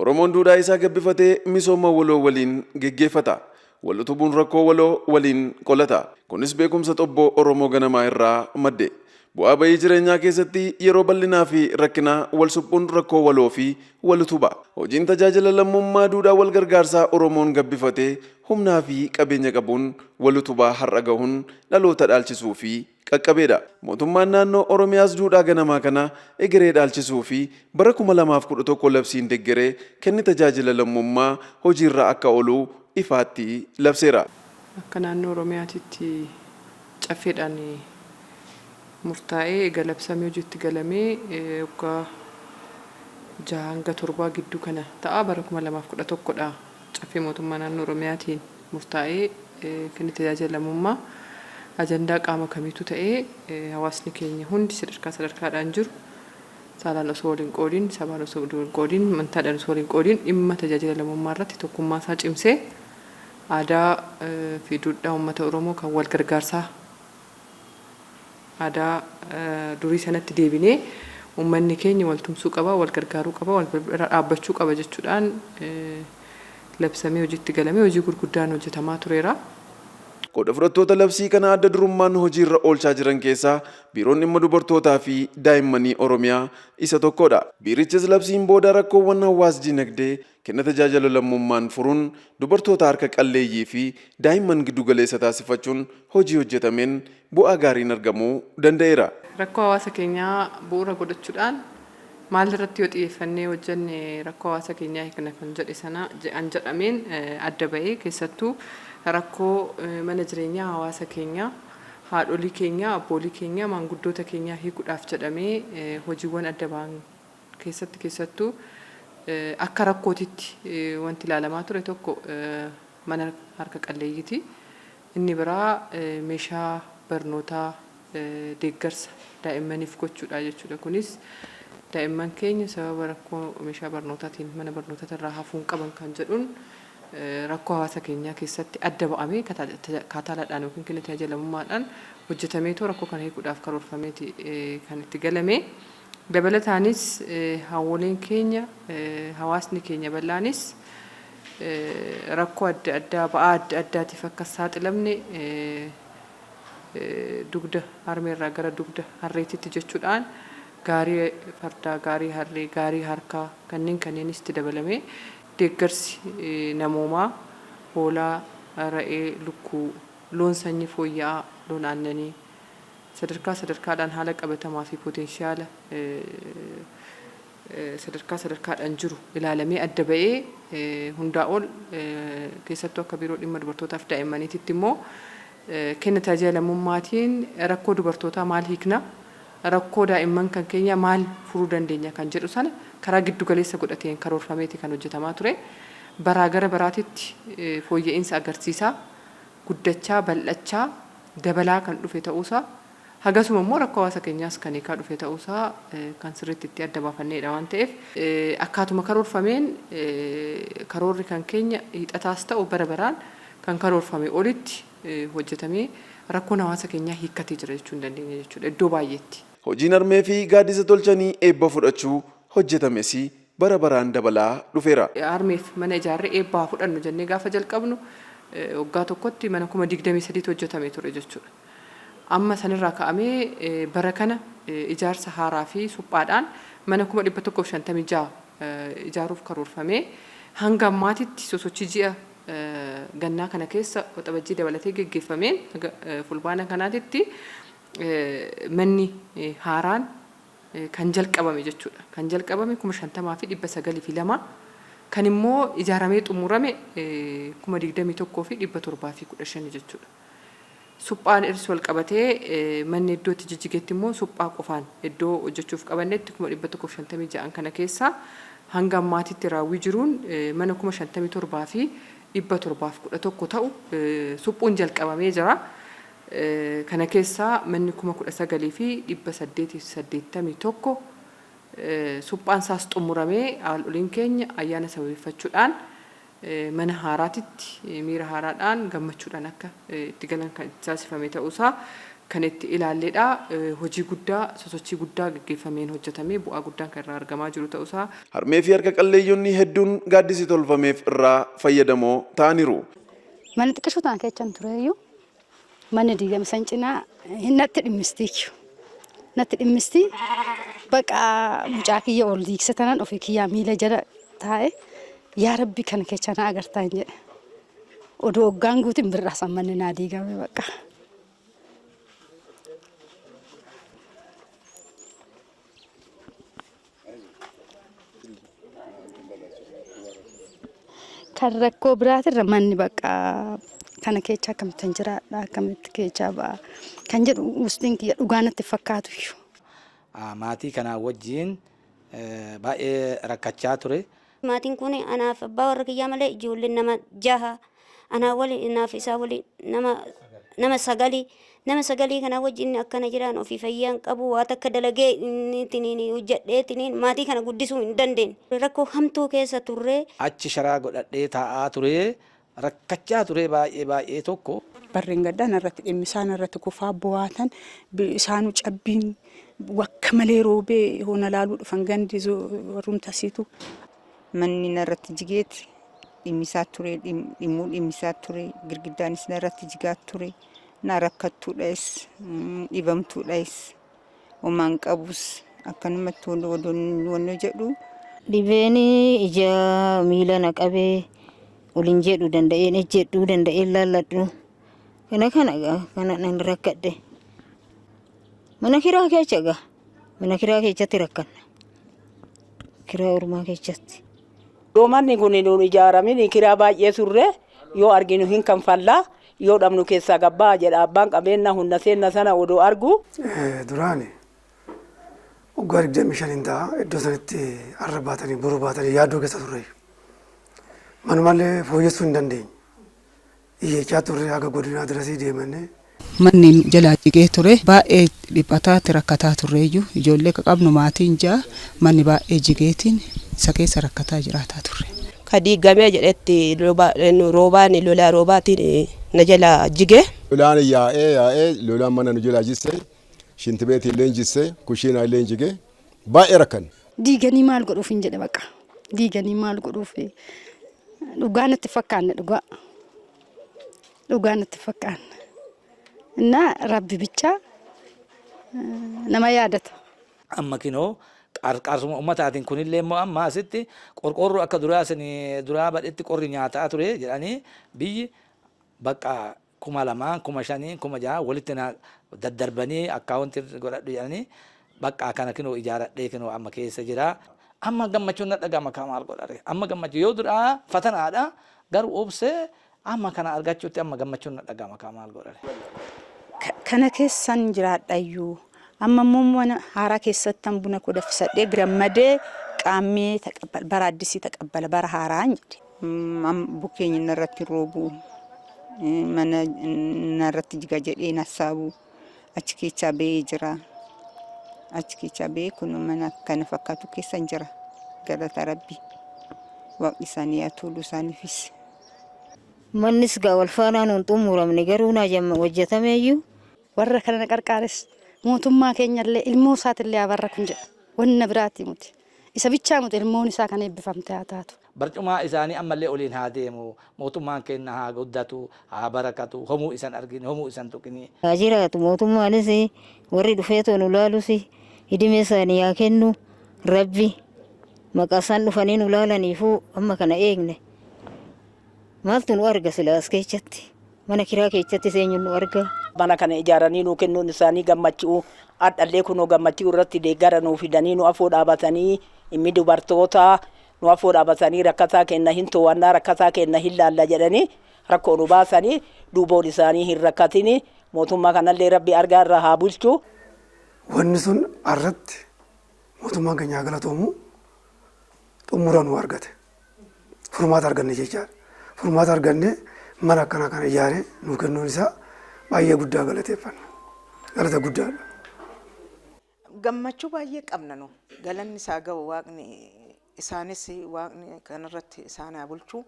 Oromoon duudhaa isaa gabbifatee misooma waloo waliin geggeeffata. Wal utubuun rakkoo waloo waliin qolata. Kunis beekumsa xobboo Oromoo ganamaa irraa madde. Bu'aa bayii jireenyaa keessatti yeroo bal'inaa fi rakkinaa wal suphuun rakkoo waloo fi wal utuba. Hojiin tajaajila lammummaa duudhaa wal gargaarsaa Oromoon gabbifatee humnaa fi qabeenya qabuun wal utubaa har'a gahuun dhaloota dhaalchisuu fi qaqqabeedha. Mootummaan naannoo Oromiyaas duudhaa ganamaa kana egeree dhaalchisuu fi bara 2011 labsiin deggeree kenni tajaajila lammummaa hojiirra akka oolu ifaatti labseera. Akka naannoo Oromiyaatitti caffeedhaan murtaa'ee eega labsamee hojiitti galamee waggaa 6 hanga 7 gidduu kana ta'a. Bara 2011 dha caffee mootummaa naannoo Oromiyaatiin murtaa'ee kenni tajaajila lammummaa ajandaa qaama kamiitu ta'ee hawaasni keenya hundi sadarkaa sadarkaadhaan jiru saalaan osoo wal hin qoodin, sabaan osoo wal hin qoodin, amantaadhaan osoo wal hin qoodin dhimma tajaajila lammummaa irratti tokkummaa isaa cimsee aadaa fi duudhaa uummata Oromoo kan wal gargaarsaa aadaa durii sanatti deebinee uummanni keenya wal tumsuu qaba, wal gargaaruu qaba, wal bira dhaabbachuu qaba jechuudhaan labsamee hojiitti galamee hojii gurguddaan hojjetamaa tureera. Qooda fudhattoota labsii kana adda durummaan hojiirra oolchaa jiran keessaa Biiroon Dhimma Dubartootaa fi Daa'immanii Oromiyaa isa tokkodha. Biirichis labsiin booda rakkoowwan hawaas-dinagdee kenna tajaajila lammummaan furuun dubartoota harka qalleeyyii fi daa'imman giddugaleessa taasifachuun hojii hojjetameen bu'aa gaariin argamuu danda'eera. Rakkoo hawaasa keenyaa bu'uura godhachuudhaan maal irratti yoo xiyyeeffannee hojjenne rakkoo hawaasa keenyaa hiikna kan jedhe sana an jedhameen adda ba'ee keessattuu rakkoo mana jireenyaa hawaasa keenyaa, haadholii keenyaa, abboolii keenyaa, maanguddoota keenyaa hiikuudhaaf jedhamee hojiiwwan adda ba'an keessatti keessattuu akka rakkootitti wanti ilaalamaa ture tokko mana harka qalleeyyiiti. Inni biraa meeshaa barnootaa deeggarsa daa'immaniif gochuudha jechuudha. Kunis daa'imman keenya sababa rakkoo meeshaa barnootaatiin mana barnootaatirraa hafuu hin qaban kan jedhuun rakkoo hawaasa keenyaa keessatti adda ba'amee kaataalaadhaan yookiin kenna tajaajila lammummaadhaan hojjetameetoo rakkoo kana hiikuudhaaf karoorfameeti kan itti galame. Dabalataanis haawwoleen keenya, hawaasni keenya bal'aanis rakkoo adda addaa, ba'aa adda addaatiif akka hin saaxilamne dugda harmeerraa gara dugda harreetitti jechuudhaan gaarii fardaa, gaarii harree, gaarii harkaa kanneen kanneenis itti dabalamee deeggarsi namoomaa hoolaa, ra'ee, lukkuu, loon sanyii fooyya'aa, loon aannanii sadarkaa sadarkaadhaan haala qabatamaa fi pootenshiyaala sadarkaa sadarkaadhaan jiru ilaalamee adda ba'ee hundaa ol keessattuu akka Biiroo Dhimma Dubartootaaf Daa'immaniititti immoo kenna tajaajila lammummaatiin rakkoo dubartootaa maal hiikna, rakkoo daa'imman kan keenyaa maal furuu dandeenya kan jedhu sana karaa giddu galeessa godhateen karoorfameeti kan hojjetamaa ture. Baraa gara baraatitti fooyya'iinsa agarsiisaa, guddachaa, bal'achaa, dabalaa kan dhufe ta'uusaa hagasuma immoo rakkoo hawaasa keenyaas kan hiikaa dhufe ta'uusaa kan sirriitti itti adda baafanneedha waan ta'eef akkaatuma karoorfameen karoorri kan keenya hiixataas ta'u bara baraan kan karoorfame olitti hojjetamee rakkoon hawaasa keenyaa hiikkatee jira jechuu hin dandeenya jechuudha iddoo baay'eetti. Hojiin harmee fi gaaddisa tolchanii eebba fudhachuu hojjetames bara baraan dabalaa dhufeera. Harmeef mana ijaarree eebba haa fudhannu jennee gaafa jalqabnu waggaa tokkotti mana 23,000tu hojjetame ture jechuudha. Amma sanirraa ka'amee bara kana ijaarsa haaraa fi suphaadhaan mana 156,000 ijaaruuf karoorfamee hanga ammaatitti sosochii ji'a gannaa kana keessa Waxabajjii dabalatee geggeeffameen haga Fulbaana kanaatitti manni haaraan kan jalqabame jechuudha. Kan jalqabame 50,902, kan immoo ijaaramee xumurame 21,715 jechuudha. Suphaan irs wal qabatee manni iddoo itti jijjigetti immoo suphaa qofaan iddoo hojjechuuf qabannetti 156,000 kana keessaa hanga ammaatitti raawwii jiruun mana 57,711 ta'u suphuun jalqabamee jira. Kana keessaa manni 19,881 suphaan isaas xumuramee haadholiin keenya ayyaana sababeeffachuudhaan mana haaraatitti miira haaraadhaan gammachuudhaan akka itti galan kan itti taasifame ta'uusaa Kan itti ilaalledha. Hojii guddaa, sosochii guddaa gaggeeffameen hojjetamee bu'aa guddaan kan irraa argamaa jiru ta'uusaa. Harmee fi harka qalleeyyonni hedduun gaaddisi tolfameef irraa fayyadamoo ta'aniiru. Manni xiqqishuu ta'an keechan tureyyuu manni diigame san cinaa natti dhimmisti jechuudha. Natti dhimmisti, baqa mucaa kiyya ol diigse tanan ofii kiyyaa miila jala taa'e, yaa Rabbi kana keessa na agartaa hin jedhe. Odoo hoggaan guutin birraa san manni naa diigame baqa. Kan rakkoo biraatirra manni bakka kana keessa akkamittan jiraadha, akkamitti keessaa ba'a kan jedhu ustiin kiyya dhugaa natti fakkaatu iyyuu. Maatii kanaa wajjin baay'ee rakkachaa ture. Maatiin kun anaaf abbaa warra kiyyaa malee ijoolleen nama jaha, anaa waliin, anaaf isaa waliin nama sagali. Nama sagalii kana wajjin akkana jiraan, ofii fayyaan qabu, waa takka dalagee inni tiniin hojjedhee tiniin maatii kana guddisuu hin dandeenye. Rakkoo hamtuu keessa turre. Achi sharaa godhadhee taa'aa ture, rakkachaa ture baay'ee baay'ee tokko. Barreen gaddaa narratti dhimmisaan irratti kufaa bu'aatan isaanu cabbiin wakka malee roobee hoona laaluu dhufan gandi warrumtasiitu. Manni narratti jigeeti dhimmisaa ture, dhimmuu dhimmisaa ture, girgiddaanis narratti jigaa ture. Na rakkattuudhas, dhibamtuudhas, homaan qabus, akkanumatti wanno jedhu. Dhibeen ija miila na qabee olin jedhu danda'een ejjedhuu danda'een laalladhu. Kana kana gaa kana nan rakkadhe. Mana kiraa keessa gaa, mana kiraa keessatti rakkanna. Kiraa ormaa keessatti. Yoo manni kun nuun ijaaramin kiraa baay'ee turre, yoo arginu hin kanfallaa, yoo dhabnu keessaa gabbaa jedha abbaan qabeenya humna seenna sana odoo argu. Duraani waggaa 25 ta'a iddoo sanitti har'a baatanii boru baatanii yaaddoo keessa turre. Manumallee fooyyessuu hin dandeenye. Iyyachaa turre haga godinaa dirasii deemannee. Manni jalaa jigee ture, baay'ee dhiphataatti rakkataa turreeyyuu, ijoollee ka qabnu maatiin ja'a, manni baay'ee jigeetiin isa keessa rakkataa jiraataa turre. Ka diigamee jedhetti roobaan lolaa roobaatiin na jala jige. Lolaan yaa'ee yaa'ee lolaan mana nu jalaa jisse, shintibeetii illee jisse, kushiinaa illee jige, baay'ee rakkanne. Diiganii maal godhuuf hin jedhe baqa. Diiganii maal godhuuf, dhugaa natti fakkaanne, dhugaa. Dhugaa natti fakkaanne. Innaa Rabbi bichaa nama yaadata. Amma kinoo qarqaarsuma uummataatiin kunillee immoo amma asitti qorqoorroo akka duraa sani duraa badhetti qorri nyaataa ture jedhanii biyyi bakka 2000, 5000, 6000 walitti na daddarbanii akkaawuntii godhadhu jedhanii, bakka kana kinoo ijaaradhee kinoo amma keessa jira. Amma gammachuun na dhagama kaa maal godhare, amma gammachuu yoo duraa fatanaadha, garuu obsee amma kana argachuutti amma gammachuun na dhagama kaa maal godhare. Kana keessan jiraadhayyuu. Amma immoo mana haaraa keessattan buna koo danfisadhee gammadee qaammee bara addisii taqabbala bara haaraa jedhe. Bukkeenyi narratti roobu, mana narratti jiga jedhee nassaabu, achi keessaa ba'ee jira. Achi keessaa ba'ee kun mana kana fakkaatu keessan jira. Galata Rabbi. Waaqni isaanii haa tolu isaaniifis. Mannis gaa wal faanaan hin xumuramne, garuu naa jamma hojjetameeyyuu. Warra kana na qarqaares mootummaa keenyallee ilmoo isaatillee abarra kun jedha. Wanna biraati muti. Isa bichaa muti, ilmoon isaa kan eebbifamte haa taatu. Barcumaa isaanii ammallee oliin haa deemu, mootummaan keenya haa guddatu, haa barakatu, homuu isan argine, homuu isan tuqini. Haa jiraatu mootummaanis, warri dhufee nu laalus hidimee isaanii haa kennu Rabbi, maqaa isaan dhufanii nu laalaniifuu amma kana eegne. Maaltu nu arga sila as keessatti? Mana kiraa keessatti eenyuun nu arga? Mana kana ijaaranii nuu kennuun isaanii gammachuu, hadhallee kunoo gammachuu irratti deeggara nuu fidanii nu afoo dhaabatanii, inni dubartoota nu afoo dhaabatanii rakkataa kenna hin to'annaa, rakkataa kenna hin laalla jedhanii rakkoo nu baasanii, duuboon isaanii hin rakkatini, mootummaa kanallee Rabbi argaa irraa haa bulchu. Wanni sun irratti mootummaan keenya haa galatoomu, xumura nu argate. Furmaata arganne jechaadha. Furmaata arganne, mana akkanaa kana ijaaree nu kennuun isaa baay'ee guddaa galateeffanna. Galata guddaadha. Gammachuu baay'ee qabna nu. Galanni isaa ga'u Waaqni, isaanis Waaqni kanarratti isaan haa bulchu.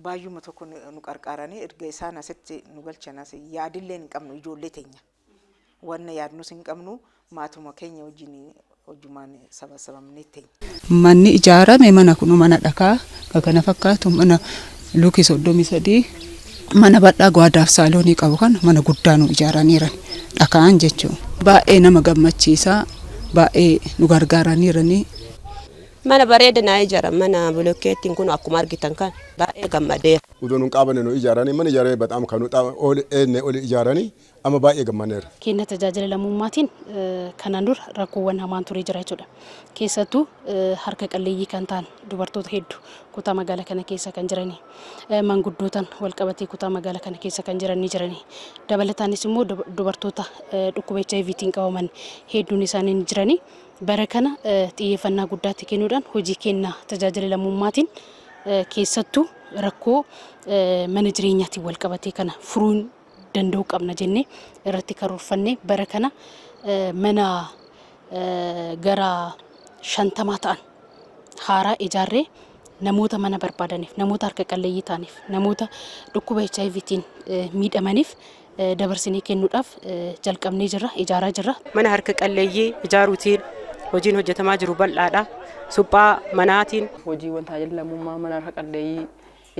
Baay'uma tokko nu qarqaaranii erga isaan asitti nu galchan as yaadillee hin qabnu ijoollee teenya. Wanna yaadnus hin qabnu, maatuma keenya wajjin hojjumaan sabasabamnee teenya. Manni ijaarame mana kun mana dhakaa ka kana fakkaatu, mana luukii 33, mana bal'aa gwaadaaf saaloonii qabu kana, mana guddaa nu ijaaraniiran dhakaan jechuun. Baay'ee nama gammachiisa, baay'ee nu gargaaraniiranii. Mana bareeda naa ijaaran, mana bolokkeettiin kun akkuma argitan kan baay'ee gammadeera. Utuu nun qabanne nu ijaaranii, mana ijaaranii bataam kan nu ol eenne oli ijaaranii, amma baay'ee gammaneera. Kenna tajaajila lammummaatiin kanaan dura rakkoowwan hamaan ture jira jechuudha. Keessattuu harka qalleeyyii kan ta'an dubartoota hedduu kutaa magaalaa kana keessa kan jiranii, manguddootaan wal qabatee kutaa magaalaa kana keessa kan jiran ni jiranii. Dabalataanis immoo dubartoota dhukkuba HIVtiin qabaman hedduun isaanii ni jiranii. Bara kana xiyyeeffannaa guddaatti kennuudhaan hojii kenna tajaajila lammummaatiin keessattuu rakkoo mana jireenyaatiin wal qabatee kana furuun danda'uu qabna jennee irratti karoorfannee, bara kana mana gara 50 ta'an haaraa ijaarree namoota mana barbaadaniif, namoota harka qalleeyyii ta'aniif, namoota dhukkuba HIVtiin miidhamaniif dabarsinee kennuudhaaf jalqabnee jirra, ijaaraa jirra. Mana harka qalleeyyii ijaaruutiin hojiin hojjetamaa jiru bal'aadha. Suphaa manaatiin. Hojiiwwan tajaajila lammummaa mana harka qalleeyyii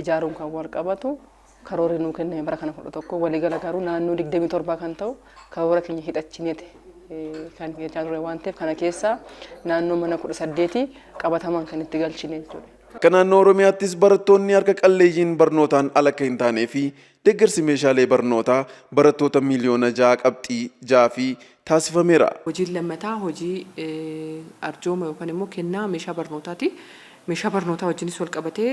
ijaaruun kan wal qabatu karoorri nuu kenname bara kana 11, waliigala garuu naannoo 27 kan ta'u karoora keenya hidhachineeti kan jechaa ture waan ta'eef, kana keessaa naannoo mana 18 qabatamaan kan itti galchine jechuudha. Akka naannoo Oromiyaattis barattoonni harka qalleeyyiin barnootaan ala akka hin taanee fi deeggarsi meeshaalee barnootaa barattoota miiliyoona 6.6 fi taasifameera. Hojiin lammataa hojii arjooma yookaan immoo kennaa meeshaa barnootaati. Meeshaa barnootaa wajjinis wal qabatee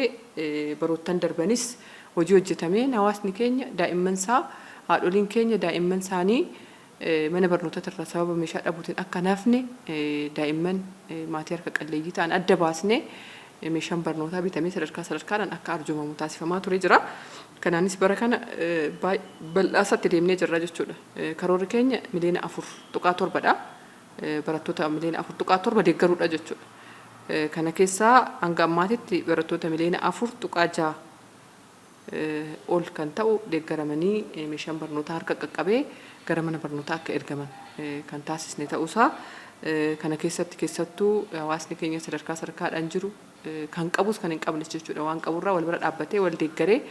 baroottan darbanis hojii hojjetameen hawaasni keenya daa'imman isaa, haadholiin keenya daa'imman isaanii mana barnootaa irraa sababa meeshaa dhabuutiin akka hin hafne, daa'imman maatii harka qalleeyyii ta'an adda baasnee meeshaan barnootaa bitamee sadarkaa sadarkaadhaan akka arjoomamu taasifamaa ture jira. Kanaanis bara kana bal'aasaatti deemnee jirra jechuudha. Karoorri keenya miliyoona 4.7dha. Barattoota miliyoona 4.7 deeggaruudha jechuudha. Kana keessaa hanga ammaatitti barattoota miliyoona 4.6 ol kan ta'u deeggaramanii meeshaan barnootaa harka qaqqabee gara mana barnootaa akka ergaman kan taasisne ta'uusaa, kana keessatti keessattuu hawaasni keenya sadarkaa sadarkaadhaan jiru kan qabus kan hin qabnes jechuudha, waan qaburraa wal bira dhaabbatee wal deeggaree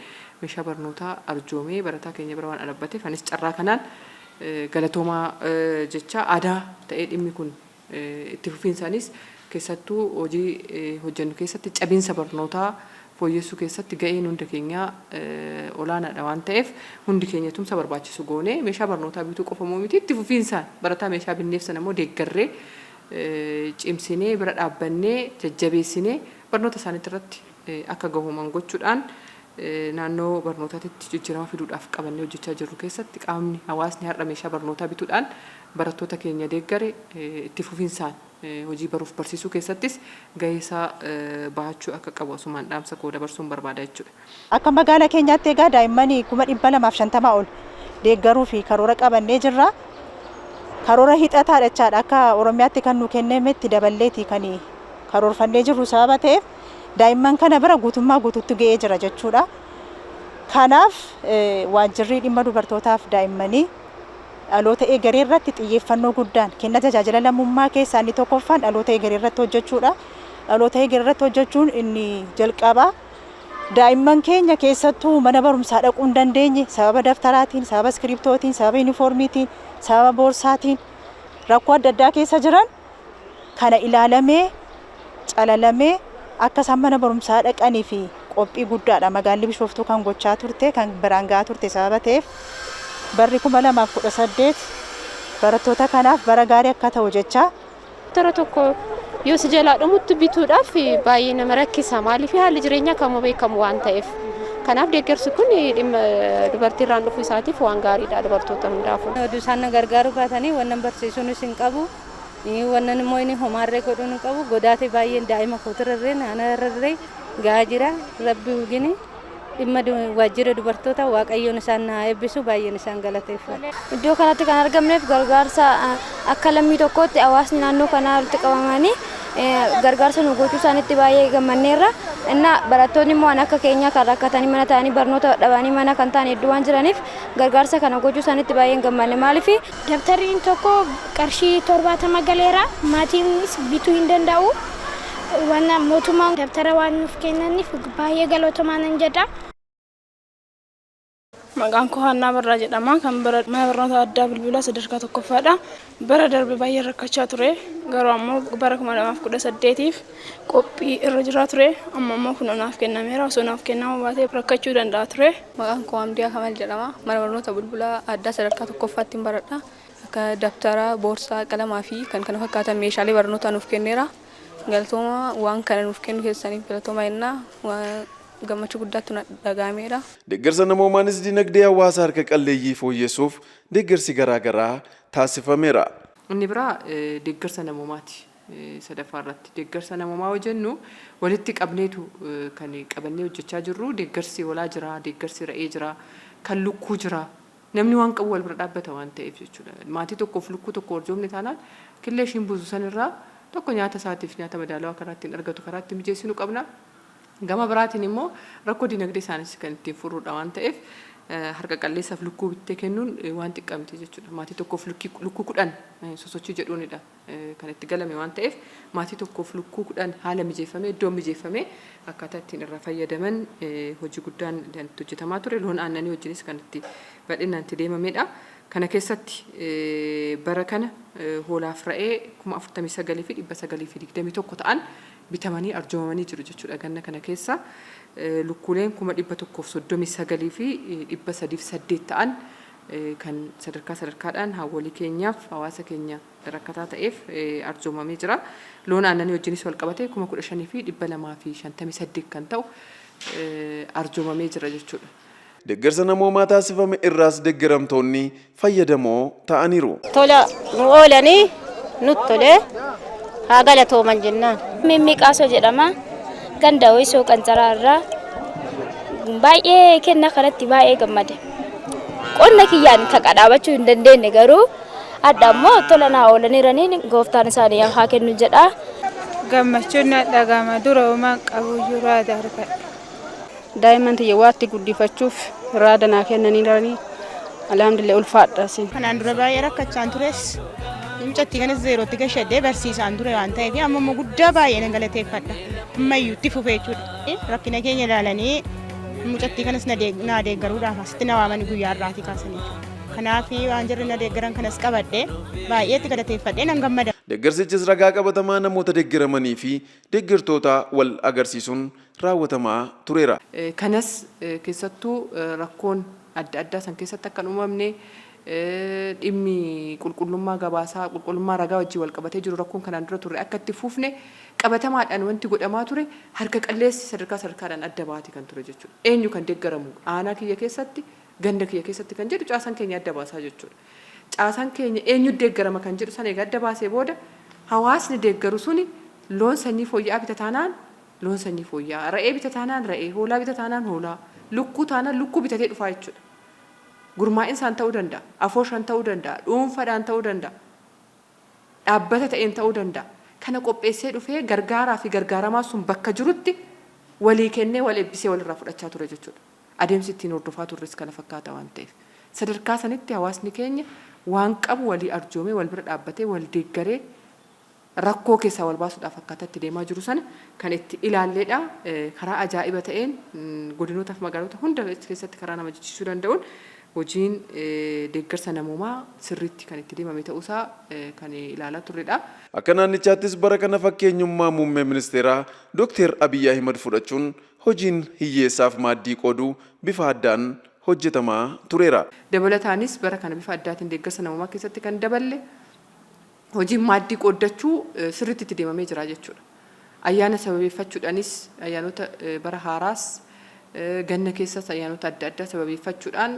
meeshaa barnootaa arjoomee barataa keenya bira waan dhaabbateef, anis carraa kanaan galatoomaa jecha. Aadaa ta'ee dhimmi kun itti fufiinsaanis keessattuu hojii hojjennu keessatti cabiinsa barnootaa fooyyessuu keessatti ga'een hunda keenyaa olaanaadha waan ta'eef, hundi keenya tumsa barbaachisu goonee meeshaa barnootaa bituu qofa moo miti, itti fufiinsaan barataa meeshaa binneef sana immoo deeggarree, cimsinee bira dhaabbannee, jajjabeessinee barnoota isaaniitti irratti akka gahuuman gochuudhaan naannoo barnootaatitti jijjiirama fiduudhaaf qabannee hojjechaa jirru keessatti qaamni hawaasni har'a meeshaa barnootaa bituudhaan barattoota keenya deeggare itti fufiinsaan hojii baruuf barsiisuu keessattis gahee isaa bahachuu akka qabu asumaan dhaamsa koo dabarsuun barbaada jechuudha. Akka magaalaa keenyaatti egaa daa'imman 250,000 ol deeggaruu fi karoora qabannee jirra. Karoora hixataadha jechaadha. Akka Oromiyaatti kan nu kennametti daballeeti kan karoorfannee jirru sababa ta'eef, daa'imman kana bira guutummaa guutuutti ga'ee jira jechuudha. Kanaaf waajjirri dhimma dubartootaaf daa'immanii dhaloota egeree irratti xiyyeeffannoo guddaan kenna tajaajila lammummaa keessaa inni tokkoffaan dhaloota egeree irratti hojjechuudha. Dhaloota egeree irratti hojjechuun inni jalqabaa daa'imman keenya keessattuu mana barumsaa dhaquu hin dandeenye sababa daftaraatiin, sababa iskiriptootiin, sababa yuunifoormiitiin, sababa boorsaatiin rakkoo adda addaa keessa jiran kana ilaalamee calalamee akka isaan mana barumsaa dhaqanii fi qophii guddaadha magaalli Bishooftuu kan gochaa turte, kan biraan gahaa turte sababa ta'eef, barri 2018 barattoota kanaaf bara gaarii akka ta'u jecha. Toora tokko yoo si jalaa dhumutti bituudhaaf baay'ee nama rakkisa. Maaliif, haalli jireenyaa kamuu beekamu waan ta'eef. Kanaaf deeggarsi kun dhimma dubartiirraan dhufuu isaatiif waan gaariidha dubartoota hundaafuu. Oduu isaan na gargaaruu baatanii wannan barsiisuunis hin qabu. Wannan immoo inni homaarree godhuun hin qabu. Godaatee baay'een daa'ima kootirarree naanarree gahaa jira. Rabbi wugini dhimma waajjira dubartoota Waaqayyoon isaan na eebbisu, baay'een isaan galateeffadha. Iddoo kanatti kan argamneef gargaarsa akka lammii tokkootti hawaasni naannoo kanaa walitti qabamanii gargaarsa nu gochuu isaaniitti baay'ee gammanneerra. Inna barattoonni immoo akka keenya kan rakkatanii mana ta'anii barnoota dhabanii mana kan ta'an hedduu waan jiraniif gargaarsa kana gochuu isaaniitti baay'een gammanne. Maaliif Dabtarriin tokko qarshii 70 galeera, maatiinis bituu hin danda'u. Waan mootummaan dabtara waan nuuf kennaniif baay'ee galatoomaa nan jedha. Maqaan koo Haannaa Barraa jedhama. Kan bara mana barnoota addaa Bilbilaa sadarkaa tokkoffaadha. Bara darbe baay'ee rakkachaa ture. Garuu ammoo bara 2018f qophii irra jiraa ture. Amma immoo kun naaf kennameera. Osoo naaf kennamuu baatee rakkachuu danda'a ture. Maqaan koo Amdiyaa Kamal jedhama. Mana barnoota Bulbulaa addaa sadarkaa tokkoffaatti baradha. Akka dabtara, boorsaa, qalamaa fi kan kana fakkaatan meeshaalee barnootaa nuuf kenneera. Galatooma, waan kana nuuf kennu keessaniif galatooma jennaa. Gammachuu guddaatti na dhaga'ameera. Deeggarsa namoomaanis dinagdee hawaasa harka qalleeyyii fooyyessuuf deeggarsi garaagaraa taasifameera. Inni biraa deeggarsa namoomaati. Sadaffaa irratti deeggarsa namoomaa yoo jennu, walitti qabneetu kan qabannee hojjechaa jirru. Deeggarsi hoolaa jira, deeggarsi re'ee jira, kan lukkuu jira. Namni waan qabu wal bira dhaabbata waan ta'eef jechuudha. Maatii tokkoof lukkuu tokko arjoomne taanaan, killee ishiin buusu sanirraa tokko nyaata isaatiif nyaata madaalawaa karaa ittiin argatu karaa ittiin mijeessinuu qabna. Gama biraatiin immoo rakkoo dinagdee isaanis kan ittiin furuudha waan ta'eef, harka qalleessaaf lukkuu bittee kennuun waan xiqqaa miti jechuudha. Maatii tokkoof lukkuu 10 sosochii jedhuunidha kan itti galame waan ta'eef, maatii tokkoof lukkuu 10 haala mijeeffamee, iddoon mijeeffamee akkaataa ittiin irraa fayyadaman hojii guddaan kan itti hojjetamaa ture. Loon aannanii wajjinis kan itti bal'inaan itti deemamedha. Kana keessatti bara kana hoolaaf re'ee 49,921 ta'an bitamanii arjoomamanii jiru jechuudha ganna kana keessa. Lukkuuleen 139,308 ta'an kan sadarkaa sadarkaadhaan haawwolii keenyaaf, hawaasa keenya rakkataa ta'eef arjoomamee jira. Loon aannanii wajjinis wal qabatee 15,258 kan ta'u arjoomamee jira jechuudha. Deeggarsa namoomaa taasifame irraas deeggaramtoonni fayyadamoo ta'aniiru. Tola nu oolanii nutti tolee, haa galatooman jennaan. Mimmiqaasoo jedhama. Ganda Ho'isoo Qancaraa irraa baay'ee kenna kanatti baay'ee gammade. Qonna kiyyaan kaqa dhaabachuu hin dandeenye, garuu adda ammoo tola naa oolaniiraniin gooftaan isaanii haa kennu jedha. Gammachuun na dhagama, dura homaa qabu iyyuu raada argadhe. Daa'imman tiyya waatti guddifachuuf raada naa kennaniiranii, alhamdulillah, ulfaadha sin. Kanaan dura baay'ee rakkachaan tures, mucattii kanas zeerootti gashadhee barsiisaan ture waan ta'eef, amma immoo guddaa baay'ee nan galateeffadha. Ammayyuu itti fufee jechuudha. Rakkina keenya ilaalanii mucattii kanas na deeggaruudhaaf asitti na waamanii guyyaa irraatii kaasanii jechuudha. Kanaaf waan jirri na deeggaran kanas qabadhee baay'ee itti galateeffadhee nan gammada. Deeggarsichis ragaa qabatamaa namoota deeggaramanii fi deeggartoota wal agarsiisuun raawwatamaa tureera. Kanas keessattuu rakkoon adda addaa san keessatti akka hin uumamne, dhimmi qulqullummaa gabaasaa, qulqullummaa ragaa wajjin wal qabatee jiru rakkoon kanaan dura turre akka itti fufne qabatamaadhaan wanti godhamaa ture harka qalleessi sadarkaa sadarkaadhaan adda baate kan ture jechuudha. Eenyu kan deeggaramu aanaa kiyya keessatti, ganda kiyya keessatti kan jedhu caasaan keenya adda baasaa jechuudha. Caasaan keenya eenyu deeggarama kan jedhu sana egaa adda baasee booda, hawaasni deeggaru suni loon sanyii fooyya'aa bita taanaan loon sanyii fooyya'aa, re'ee bita taanaan re'ee, hoolaa bita taanaan hoolaa, lukkuu taanaan lukkuu bitatee dhufaa jechuudha. Gurmaa'insaan ta'uu danda'a, afooshaan ta'uu danda'a, dhuunfaadhaan ta'uu danda'a, dhaabbata ta'een ta'uu danda'a. Kana qopheessee dhufee gargaaraa fi gargaaramaa sun bakka jirutti walii kennee, wal eebbisee, walirraa fudhachaa ture jechuudha. Adeemsi ittiin hordofaa turres kana fakkaata waan ta'eef. Sadarkaa sanitti hawaasni keenya waan qabu walii arjoomee, wal bira dhaabbatee, wal deeggaree rakkoo keessaa wal baasuudhaaf akkaataa itti deemaa jiru sana kan itti ilaalleedha. Karaa ajaa'iba ta'een godinootaaf magaalota hunda keessatti karaa nama jechisuu danda'uun hojiin deeggarsa namoomaa sirriitti kan itti deemame ta'uusaa kan ilaalaa turredha. Akka naannichaattis bara kana fakkeenyummaa Muummee Ministeeraa Dooktar Abiyyi Ahimad fudhachuun hojiin hiyyeessaaf maaddii qooduu bifa addaan hojjetamaa tureera. Dabalataanis bara kana bifa addaatiin deeggarsa namoomaa keessatti kan daballe hojiin maaddii qooddachuu sirriitti itti deemamee jira jechuudha. Ayyaana sababeeffachuudhaanis, ayyaanota bara haaraas, ganna keessas ayyaanota adda addaa sababeeffachuudhaan,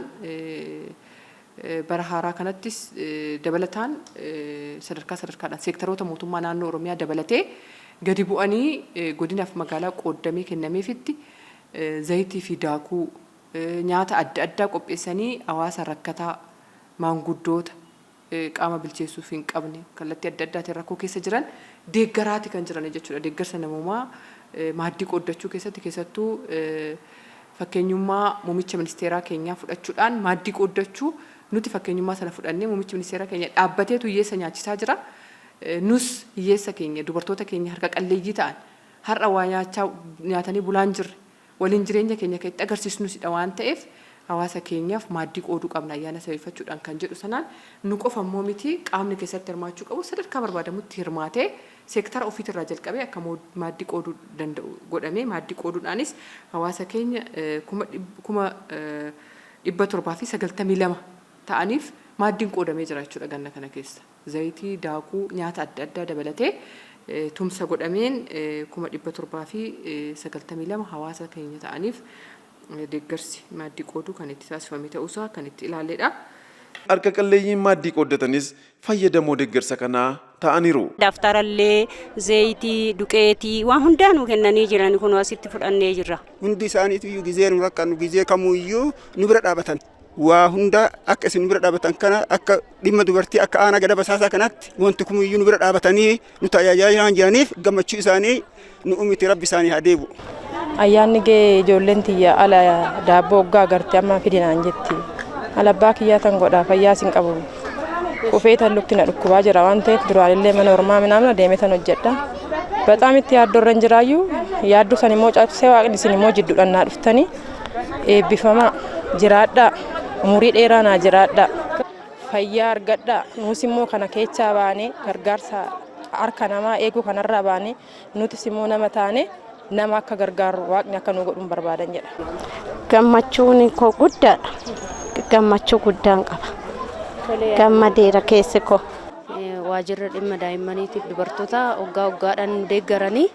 bara haaraa kanattis dabalataan sadarkaa sadarkaadhaan seektaroota mootummaa naannoo Oromiyaa dabalatee gadi bu'anii godinaaf magaalaa qooddamee kennameefitti zayitii fi daakuu nyaata adda addaa qopheessanii hawaasa rakkataa, maanguddoota qaama bilcheessuuf hin qabne, kallattii adda addaatiin rakkoo keessa jiran deeggaraati kan jiran jechuudha. Deeggarsa namoomaa Maaddii qooddachuu keessatti keessattuu fakkeenyummaa muummicha ministeeraa keenyaa fudhachuudhaan maaddii qooddachuu nuti fakkeenyummaa sana fudhannee, muummichi ministeeraa keenya dhaabbateetu hiyyeessa nyaachisaa jira. Nus hiyyeessa keenya, dubartoota keenya harka qalleeyyii ta'an, har'a waa nyaachaa nyaatanii bulaan jirre waliin jireenya keenya kan itti agarsiisnusidha waan ta'eef, hawaasa keenyaaf maaddii qooduu qabna ayyaana sababeeffachuudhaan kan jedhu sanaan, nu qofa immoo miti, qaamni keessatti hirmaachuu qabu sadarkaa barbaadamutti hirmaatee seektara ofiitirraa jalqabee akka maaddii qooduu danda'u godhamee, maaddii qooduudhaanis hawaasa keenya 792,000 ta'aniif maaddiin qoodamee jira jechuudha ganna kana keessa. Zayitii, daakuu, nyaata adda addaa dabalatee tumsa godhameen 792,000 hawaasa keenya ta'aniif deeggarsi maaddii qooduu kan itti taasifame ta'uusaa kan itti ilaalledha. Harka qalleeyyiin maaddii qooddatanis fayyadamoo deeggarsa kanaa ta'aniiru. Daftarallee, zayitii, duqeetii waan hundaa nu kennanii jiran, kun asitti fudhannee jirra. Hundi isaaniitu iyyuu gizee nu rakkannu, gizee kamuyyuu nu bira dhaabatan. Waa hunda akka isin nu bira dhaabatan kana, akka dhimma dubartii akka aanaa Gadab Asaasaa kanatti wanti kumuyyuu nu bira dhaabatanii nu tajaajilaa jiraniif gammachuu isaanii nu umiti, rabbi isaanii haa deebi'u. Ayyaanni ga'ee ijoolleen tiyya ala daabboo hoggaa agarte amma fidinaan jetti. Ala abbaa kiyyaa tan godha, fayyaas hin qabu. Qufee tan lukti na dhukkubaa jira waan ta'eef, duraalillee mana ormaa minaamna deemee tan hojjedha. Baxaam itti yaaddoo irra hin jiraayyuu, yaaddoo san immoo cabsee waaqni isin immoo jidduudhaan naa dhuftanii eebbifamaa, jiraadhaa, umurii dheeraa naa jiraadhaa, fayyaa argadhaa. Nuus immoo kana keechaa baanee, gargaarsa harka namaa eeguu kanarraa baanee, nutis immoo nama taane nama akka gargaaru waaqni akka nu godhuun barbaadan jedha. Gammachuun koo guddaadha. Gammachuu guddaan qaba. Gammadeera keessi koo. Waajjirri dhimma daa'immaniitiif dubartoota waggaa waggaadhaan nu deeggaranii,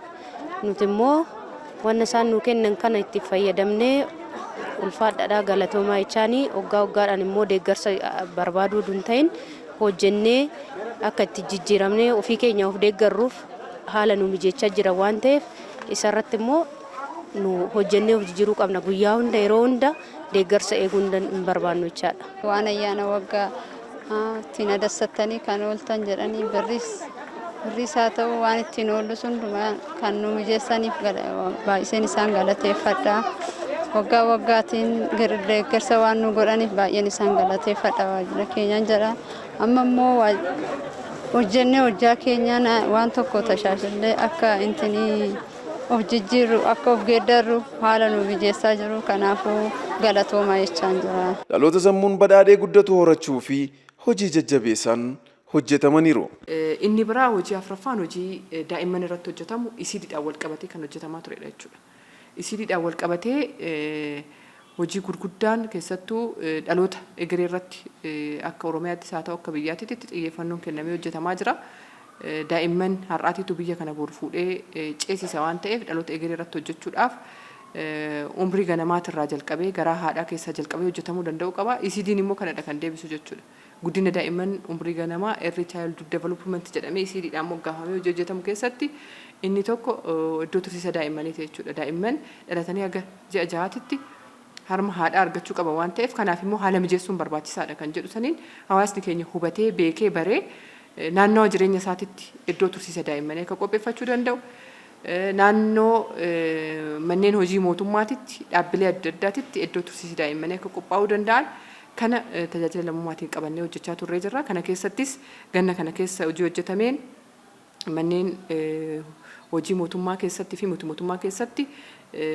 nuti immoo wanna isaan nu kennan kana itti fayyadamnee ulfaadhaadhaa galatoomaa jechaanii, waggaa waggaadhaan immoo deeggarsa barbaaduu osoo hin ta'in hojjennee akka itti jijjiiramnee ofii keenya of deeggarruuf haala nu mijeechaa jira waan ta'eef, isarratti immoo nu hojjennee of jijjiiruu qabna, guyyaa hunda yeroo hunda deeggarsa eeguu hin barbaannu jechaadha. Waan ayyaana waggaa ittiin adassattanii kan ooltan jedhanii, birriis birriis haa ta'u waan ittiin oollu hundumaa kan nu mijeessaniif baay'iseen isaan galateeffadha. Waggaa waggaatiin deeggarsa waan nu godhaniif baay'een isaan galateeffadha waajjira keenyaan jedha. Amma immoo hojjennee hojjaa keenyaan waan tokko tashaashillee akka intinii of jijjiirru, akka of geeddarru haala nu mijeessaa jiru, kanaafuu galatoomaa jechaan jira. Dhaloota sammuun badhaadhee guddatu horachuu fi hojii jajjabeessaan hojjetamaniiru. Inni biraa hojii afraffaan hojii daa'imman irratti hojjetamu ECDdhaan wal qabatee kan hojjetamaa turedha jechuudha. ECDdhaan wal qabatee hojii gurguddaan keessattuu dhaloota egeree irratti akka Oromiyaattis haa ta'u akka biyyaatitti xiyyeeffannoon kennamee hojjetamaa jira. Daa'imman har'aatiitu biyya kana boru fuudhee ceesisa waan ta'eef, dhaloota egeree irratti hojjechuudhaaf umrii ganamaatirraa jalqabee, garaa haadhaa keessaa jalqabee hojjetamuu danda'uu qaba. ECD'n immoo kanadha kan deebisu jechuudha. Guddina daa'imman umrii ganamaa, early childhood development jedhamee ECDdhaan moggaafamee hojii hojjetamu keessatti inni tokko iddoo tursiisa daa'immaniiti jechuudha. Daa'imman dhalatanii haga ji'a 6titti harma haadhaa argachuu qaba waan ta'eef, kanaaf immoo haala mijeessuun barbaachisaadha kan jedhu saniin hawaasni keenya hubatee, beekee, baree naannawa jireenya isaatitti iddoo tursiisa daa'immanii akka qopheeffachuu danda'u, naannoo manneen hojii mootummaatitti, dhaabbilee adda addaatitti iddoo tursiisa daa'immanii akka qophaa'uu danda'an kana tajaajila lammummaatiin qabannee hojjechaa turree jirra. Kana keessattis ganna kana keessa hojii hojjetameen manneen hojii mootummaa keessatti fi miti mootummaa keessatti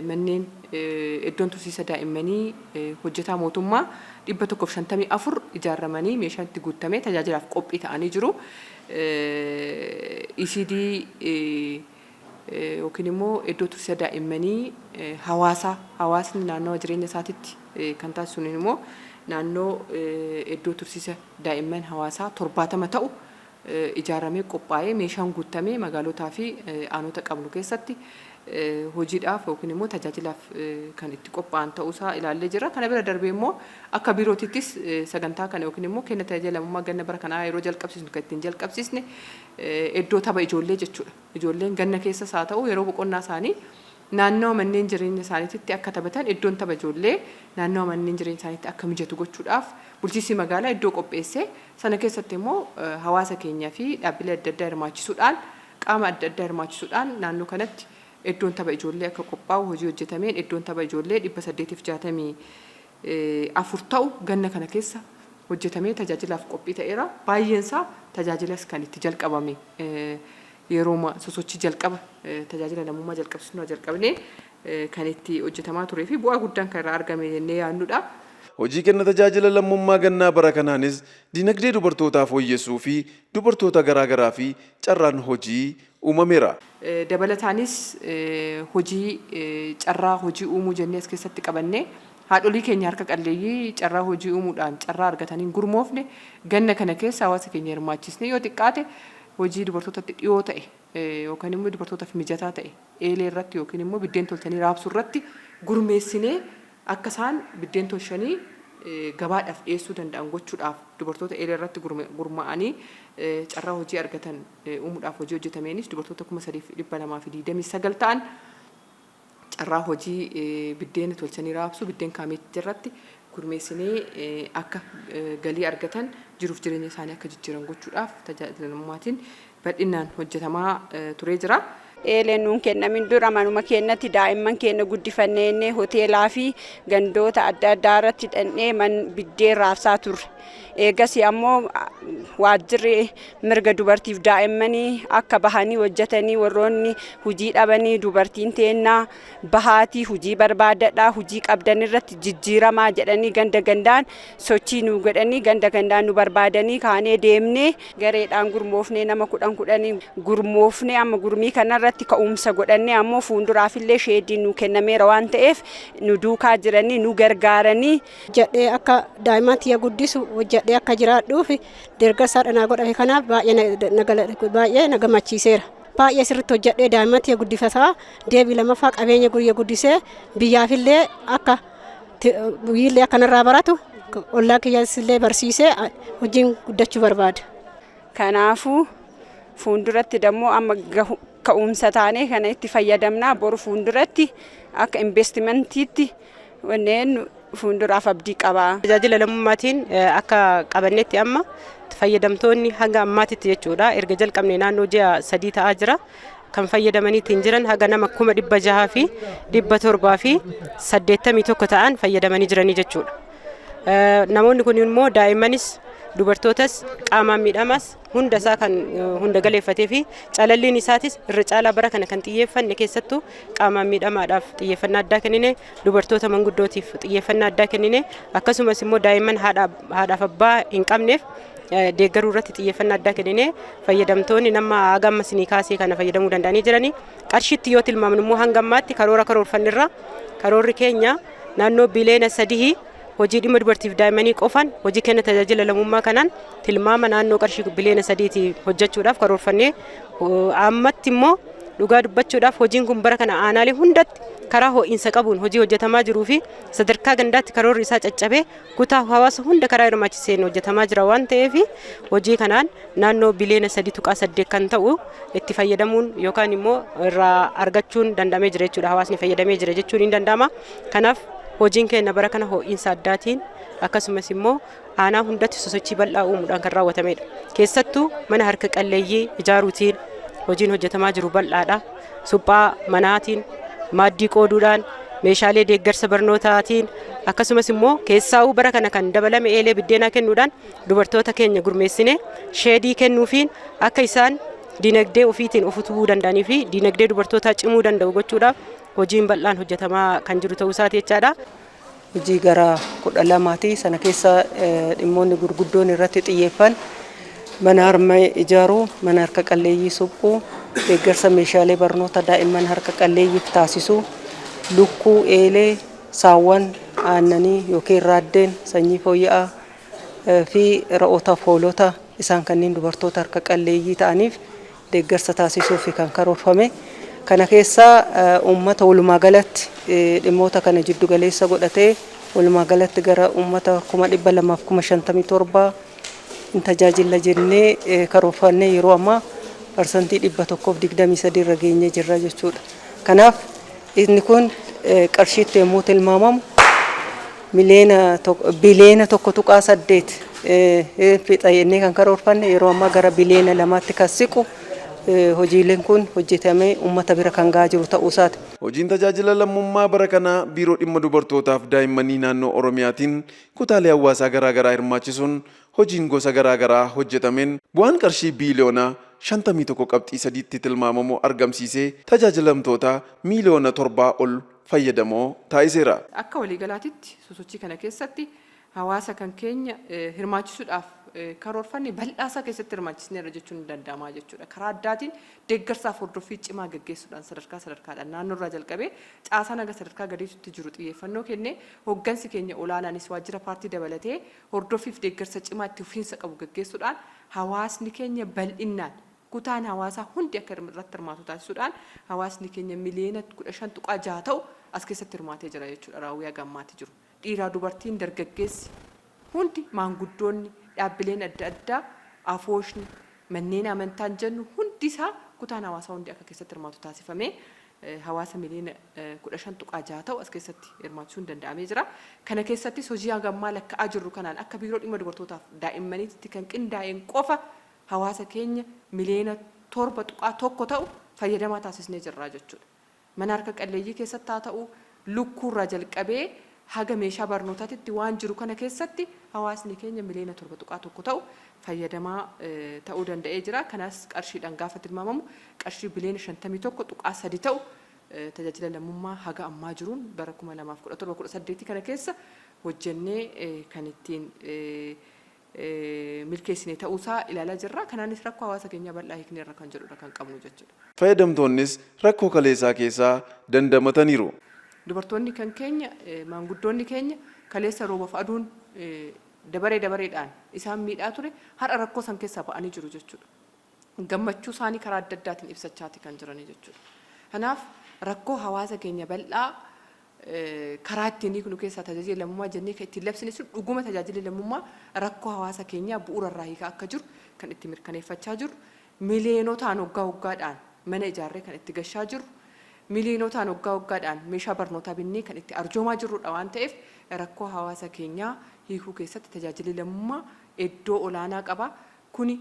manneen iddoon tursiisa daa'immanii hojjetaa mootummaa 154 ijaarramanii, meeshaan itti guuttamee tajaajilaaf qophii ta'anii jiru. ECD yookiin immoo iddoo tursiisa daa'immanii hawaasaa hawaasni naannawa jireenya isaatitti kan taasisuun immoo naannoo iddoo tursiisa daa'imman hawaasaa 70 ta'u ijaaramee qophaa'ee, meeshaan guuttamee magaalotaa fi aanota qabnu keessatti hojiidhaaf yookiin immoo tajaajilaaf kan itti qophaa'an ta'uusaa ilaallee jirra. Kana bira darbee immoo akka biirootiittis sagantaa kana yookiin immoo kenna tajaajila lammummaa ganna bara kanaa yeroo jalqabsiisnu kan ittiin jalqabsiisne iddoo tapha ijoollee jechuudha. Ijoolleen ganna keessas haa ta'u yeroo boqonnaa isaanii naannawa manneen jireenya isaaniititti akka taphatan, iddoon tapha ijoollee naannawa manneen jireenya isaaniitti akka mijatu gochuudhaaf bulchiinsi magaalaa iddoo qopheessee, sana keessatti immoo hawaasa keenya fi dhaabbilee adda addaa hirmaachisuudhaan, qaama adda addaa hirmaachisuudhaan naannoo kanatti iddoon tapha ijoollee akka qophaa'u hojii hojjetameen iddoon tapha ijoollee 864 ta'u ganna kana keessa hojjetamee tajaajilaaf qophii ta'eera. Baay'een isaa tajaajilas kan itti jalqabame yeroo sosochii jalqaba tajaajila lammummaa jalqabsiisuu jalqabnee kan itti hojjetamaa turee fi bu'aa guddaan kan irraa argame jennee yaadnudha. Hojii kenna tajaajila lammummaa gannaa bara kanaanis dinagdee dubartootaa fooyyessuu fi dubartoota garaagaraa fi carraan hojii uumameera. Dabalataanis hojii carraa hojii uumuu jennee as keessatti qabannee haadholii keenya harka qalleeyyii carraa hojii uumuudhaan carraa argatanii gurmoofne ganna kana keessa hawaasa keenya hirmaachisne yoo xiqqaate hojii dubartootatti dhiyoo ta'e yookaan immoo dubartootaaf mijataa ta'e eelee irratti yookiin immoo biddeen tolchanii raabsuu irratti gurmeessinee akka isaan biddeen tolchanii gabaadhaaf dhiyeessuu danda'an gochuudhaaf dubartoota eelee irratti gurmaa'anii carraa hojii argatan uumuudhaaf hojii hojjetameenis dubartoota 3229 ta'an carraa hojii biddeena tolchanii raabsuu biddeen kaameetti irratti gurmeessinee akka galii argatan jiruuf jireenya isaanii akka jijjiiran gochuudhaaf tajaajila lammummaatiin bal'inaan hojjetamaa turee jira. Eeleen nuun kennamin dura manuma keenyatti daa'imman keenya guddifannee hoteelaa fi gandoota adda addaa irratti hidhannee man biddeen raabsaa turre. Eegas ammoo waajjirri mirga dubartiif daa'immanii akka bahanii hojjetanii warroonni hojii dhabanii dubartiin teennaa bahaatii hojii barbaadadhaa hojii qabdan irratti jijjiiramaa jedhanii ganda gandaan sochii nu godhanii ganda gandaan nu barbaadanii kaanee deemnee gareedhaan gurmoofnee nama 10 10 gurmoofnee amma gurmii kanarratti ka'umsa godhannee ammoo fuulduraafillee sheediin nu kennameera waan ta'eef nu duukaa jiranii nu gargaaranii. Hojjedhee akka daa'imman tiyya guddisu hojjedhee akka jiraadhuuf deeggarsa dhanaa godhame kanaaf baay'ee na gammachiiseera. Baay'ee sirriitti hojjedhee daa'imman tiyya guddifataa deebii lamaffaa qabeenya guyya guddisee biyyaafillee akka biyyillee akkanarraa baratu ollaa kiyyasillee barsiisee hojiin guddachuu barbaada. Kanaafuu fuulduratti dammoo amma ka'umsa taanee kana itti fayyadamnaa boru fuulduratti akka investimentiitti wanneen fuulduraaf abdii qaba. Tajaajila lammummaatiin akka qabannetti amma fayyadamtoonni hanga ammaatitti jechuudha erga jalqabne naannoo ji'a 3 ta'aa jira. Kan fayyadamaniitiin jiran haga nama 600,781 ta'an fayyadamanii jiranii jechuudha. Namoonni kun immoo daa'immanis dubartootas qaamaan miidhamas hunda isaa kan hunda galeeffatee fi calalliin isaatis irra caalaa bara kana kan xiyyeeffanne keessattuu qaamaan miidhamaadhaaf xiyyeeffannaa addaa kennine dubartoota manguddootiif xiyyeeffannaa addaa kennine akkasumas immoo daa'imman haadhaaf abbaa hin qabneef deeggaruu irratti xiyyeeffannaa addaa kennine fayyadamtoonni nama haga amma sinii kaasee kana fayyadamuu danda'anii jiranii qarshiitti yoo tilmaamnu immoo hanga ammaatti karoora karoorfannerra karoorri keenya naannoo biliyoona 3 hojii dhimma dubartiif daa'immanii qofaan hojii kenna tajaajila lammummaa kanaan tilmaama naannoo qarshii biliyoona 3 hojjechuudhaaf karoorfannee ammatti immoo dhugaa dubbachuudhaaf hojiin kun bara kana aanaalee hundatti karaa ho'iinsa qabuun hojii hojjetamaa jiruu fi sadarkaa gandaatti karoorri isaa caccabee kutaa hawaasa hunda karaa hirmaachiseen hojjetamaa jira waan ta'eef hojii kanaan naannoo biliyoona 3.8 kan ta'u itti fayyadamuun yookaan immoo irraa argachuun danda'amee jira jechuudha. Hawaasni fayyadamee jira jechuun hin danda'ama. Kanaaf hojiin keenya bara kana ho'iinsa addaatiin akkasumas immoo aanaa hundatti sosochii bal'aa uumuudhaan kan raawwatamedha. Keessattuu mana harka qalleeyyii ijaaruutiin hojiin hojjetamaa jiru bal'aadha. Suphaa manaatiin, maaddii qooduudhaan, meeshaalee deeggarsa barnootaatiin akkasumas immoo keessaa'uu bara kana kan dabalame eelee biddeenaa kennuudhaan dubartoota keenya gurmeessine sheedii kennuufiin akka isaan dinagdee ofiitiin of utubuu danda'anii fi dinagdee dubartootaa cimuu danda'u gochuudhaaf hojiin bal'aan hojjetamaa kan jiru ta'uu isaati jechaadha. Hojii gara 12ti sana keessa dhimmoonni gurguddoon irratti xiyyeeffan mana harmee ijaaruu, mana harka qalleeyyii suphuu, deeggarsa meeshaalee barnoota daa'imman harka qalleeyyiif taasisuu, lukkuu, eelee, saawwan, aannanii yookiin raaddeen sanyii fooyya'aa fi re'ootaaf hoolota isaan kanneen dubartoota harka qalleeyyii ta'aniif deeggarsa taasisuuf kan karoorfame. Kana keessaa uummata walumaa galatti dhimmoota kana jiddu galeessa godhatee walumaa galatti gara uummata 257,000 hin tajaajilla jennee karoorfannee yeroo ammaa 123% irra geenyee jirra jechuudha. Kanaaf inni kun qarshiitti yommuu tilmaamamu biliyoona 1.8 fixa jennee kan karoorfanne yeroo ammaa gara biliyoona 2tti kan siqu Hojiileen kun hojjetamee uummata bira kan gahaa jiru ta'uu isaati. Hojiin tajaajila lammummaa bara kanaa Biiroo Dhimma Dubartootaaf Daa'immanii Naannoo Oromiyaatiin kutaalee hawaasaa garaagaraa hirmaachisuun hojiin gosa garaagaraa hojjetameen bu'aan qarshii biiliyoona 51.3tti tilmaamamu argamsiisee tajaajilamtoota miiliyoona 7 ol fayyadamoo taasiseera. Akka waliigalaatitti sosochii kana keessatti hawaasa kan keenya hirmaachisuudhaaf karoorfanne bal'aasaa keessatti hirmaachisneerra jechuun ni danda'ama jechuudha. Karaa addaatiin deeggarsaaf hordoffii cimaa gaggeessuudhaan sadarkaa sadarkaadhaan naannoorraa jalqabee caasaan haga sadarkaa gadiitti jiru xiyyeeffannoo kennee, hoggansi keenya olaanaanis waajjira paartii dabalatee hordoffiif deeggarsa cimaa itti fufiinsa qabu gaggeessuudhaan, hawaasni keenya bal'innaan kutaan hawaasaa hundi akka irratti hirmaatu taasisuudhaan hawaasni keenya miliyoona 15.6 ta'u as keessatti hirmaatee jira jechuudha raawwii haga ammaatti jiru. Dhiiraa, dubartiin, dargaggeessi hundi, maanguddoonni, dhaabbileen adda addaa, afooshni, manneen amantaan jennu hundi isaa, kutaan hawaasaa hundi akka keessatti hirmaatu taasifamee hawaasa miliyoona 15.6 ta'u as keessatti hirmaachisuun danda'amee jira. Kana keessattis hojii haga ammaa lakkaa'aa jirru kanaan akka Biiroo Dhimma Dubartootaaf Daa'immaniitti kan qindaa'een qofa hawaasa keenya miliyoona 7.1 ta'u fayyadamaa taasisnee jirra jechuudha. Mana harka qalleeyyii keessatti haa ta'u, lukkuurraa jalqabee haga meeshaa barnootaatitti waan jiru kana keessatti hawaasni keenya miliyoona 7.1 ta'u fayyadamaa ta'uu danda'ee jira. Kanas qarshiidhaan gaafa tilmaamamu qarshii biliyoona 51.3 ta'u tajaajila lammummaa haga ammaa jiruun bara 2017-18 kana keessa hojjennee kan ittiin milkeessine ta'uusaa ilaalaa jirra. Kanaanis rakkoo hawaasa keenyaa bal'aa hiikneerra kan jedhudha kan qabnu jechuudha. Fayyadamtoonnis rakkoo kaleessaa keessaa dandamataniiru. Dubartoonni kan keenya, maanguddoonni keenya kaleessa roobaaf aduun dabaree dabareedhaan isaan miidhaa ture har'a rakkoo san keessaa ba'anii jiru jechuudha. Gammachuu isaanii karaa adda addaatiin ibsachaati kan jiranii jechuudha. Kanaaf rakkoo hawaasa keenya bal'aa karaa ittiin hiiknu keessaa tajaajila lammummaa jennee kan ittiin labsine sun dhuguma tajaajilli lammummaa rakkoo hawaasa keenyaa bu'uura irraa hiikaa akka jiru kan itti mirkaneeffachaa jiru. Miliyoonotaan waggaa waggaadhaan mana ijaarree kan itti gashaa jiru. Miliyoonotaan waggaa waggaadhaan meeshaa barnootaa binnee kan itti arjoomaa jirrudha waan ta'eef, rakkoo hawaasa keenyaa hiikuu keessatti tajaajilli lammummaa iddoo olaanaa qaba. Kuni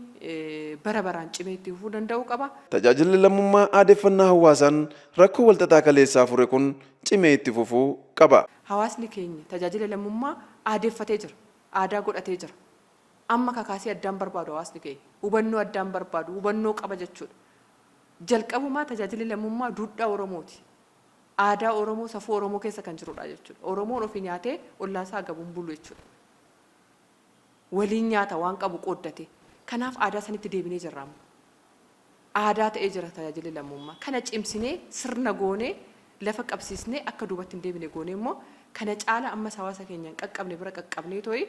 bara baraan cimee itti fufuu danda'uu qaba. Tajaajilli lammummaa aadeffannaa hawaasaan rakkoo walxaxaa kaleessaa fure kun cimee itti fufuu qaba. Hawaasni keenya tajaajila lammummaa aadeffatee jira. Aadaa godhatee jira. Amma kakaasee addaan barbaadu hawaasni keenya. Hubannoo addaan barbaadu, hubannoo qaba jechuudha. Jalqabumaa tajaajilli lammummaa duudhaa Oromooti. Aadaa Oromoo, safuu Oromoo keessa kan jirudha jechuudha. Oromoon ofii nyaatee ollaasaa agabuun bulu jechuudha. Waliin nyaata waan qabu qooddate. Kanaaf aadaa sanitti deebinee jirra amma. Aadaa ta'ee jira tajaajilli lammummaa. Kana cimsinee sirna goonee lafa qabsiisnee akka duubatti hin deebine goonee immoo kana caala ammas hawaasa keenyaan qaqqabne bira qaqqabnee tooyi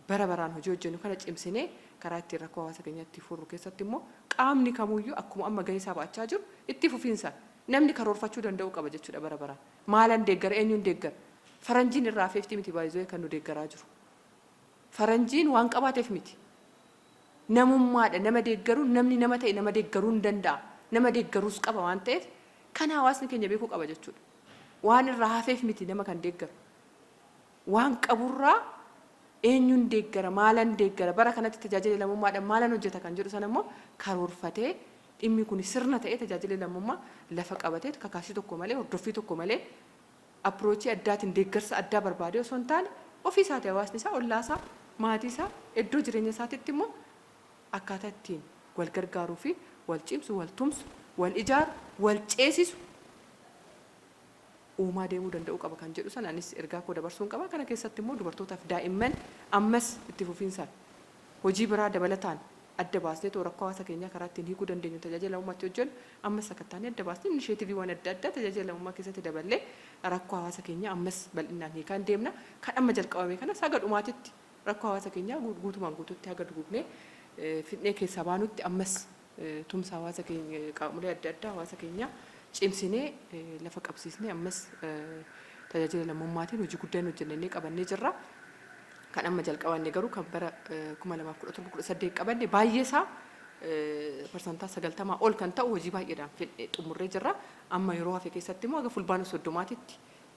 bara baraan hojii hojjennu kana cimsinee karaa ittiin rakkoo hawaasa keenyaa itti furru keessatti immoo qaamni kamuyyuu akkuma amma gahee isaa ba'achaa jiru itti fufiinsaan namni karoorfachuu danda'uu qaba jechuudha bara baraan. Maalan deeggara, eenyuun deeggara? Faranjiin irraa hafeefti miti baay'izoo kan nu deeggaraa jiru. Faranjiin waan qabaateef miti. Namummaadha, nama deeggaruun, namni nama ta'e nama deeggaruu hin danda'a. Nama deeggaruus qaba waan ta'eef kana hawaasni keenya beekuu qaba jechuudha. Waan irraa hafeef miti nama kan deeggaru. Waan qaburraa eenyuun deeggara, maalan deeggara, bara kanatti tajaajila lammummaadhaan maalan hojjeta kan jedhu sana immoo karoorfatee, dhimmi kun sirna ta'ee, tajaajila lammummaa lafa qabatee, kakaasii tokko malee, hordoffii tokko malee, approachii addaatiin deeggarsa addaa barbaadee osoo hin taane, ofii isaati, hawaasni isaa, ollaa isaa, maatii isaa, iddoo jireenya isaatitti immoo akkaataa ittiin wal gargaaruu fi wal cimsu, wal tumsu, wal ijaaru, wal ceesisu uumaa deemuu danda'uu qaba kan jedhu sana anis ergaa koo dabarsuun qaba. Kana keessatti immoo dubartootaaf daa'imman ammas itti fufiinsaan hojii biraa dabalataan adda baasnee too rakkoo hawaasa keenyaa karaa ittiin hiikuu dandeenyu tajaajila lammummaatti hojjennu ammas sakattaanee adda baasnee inisheetiiviiwwan adda addaa tajaajila lammummaa keessatti daballee rakkoo hawaasa keenyaa ammas bal'inaan hiikaa hin deemna. Kan amma jalqabame kanas haga dhumaatitti rakkoo hawaasa keenyaa guutumaan guututti haga duguugnee fixnee keessaa baanutti ammas tumsa hawaasa keenya, qaamolee adda addaa hawaasa keenyaa cimsinee lafa qabsiisnee ammas tajaajila lammummaatiin hojii guddaa hin hojjennee qabannee jirra. Kan amma jalqabanne garuu kan bara 2017-18 qabanne baay'ee isaa 90% ol kan ta'u hojii baay'eedhaan xumurree jirra. Amma yeroo hafe keessatti immoo haga fulbaana 30tti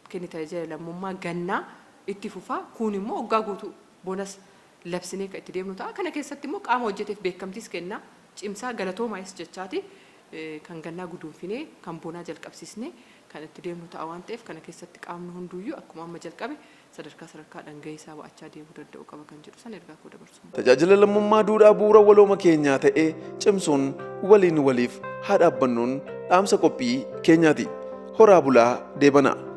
kenni tajaajila lammummaa gannaa itti fufaa. Kun immoo waggaa guutuu bonas labsinee kan itti deemnu ta'a. Kana keessatti immoo qaama hojjeteef beekamtiis kennaa, cimsaa, galatoomaayis jechaati. Kan gannaa guduunfinee kan bonaa jalqabsiisnee kan itti deemnu ta'a waan ta'eef, kana keessatti qaamni hunduyyuu akkuma amma jalqabe sadarkaa sadarkaadhaan gahee isaa ba'achaa deemuu danda'u qaba kan jedhu san ergaa koo dabarsu. Tajaajila lammummaa duudhaa bu'uura walooma keenyaa ta'e cimsuun waliin waliif haa dhaabbannuun dhaamsa qophii keenyaati. Horaa bulaa deebanaa.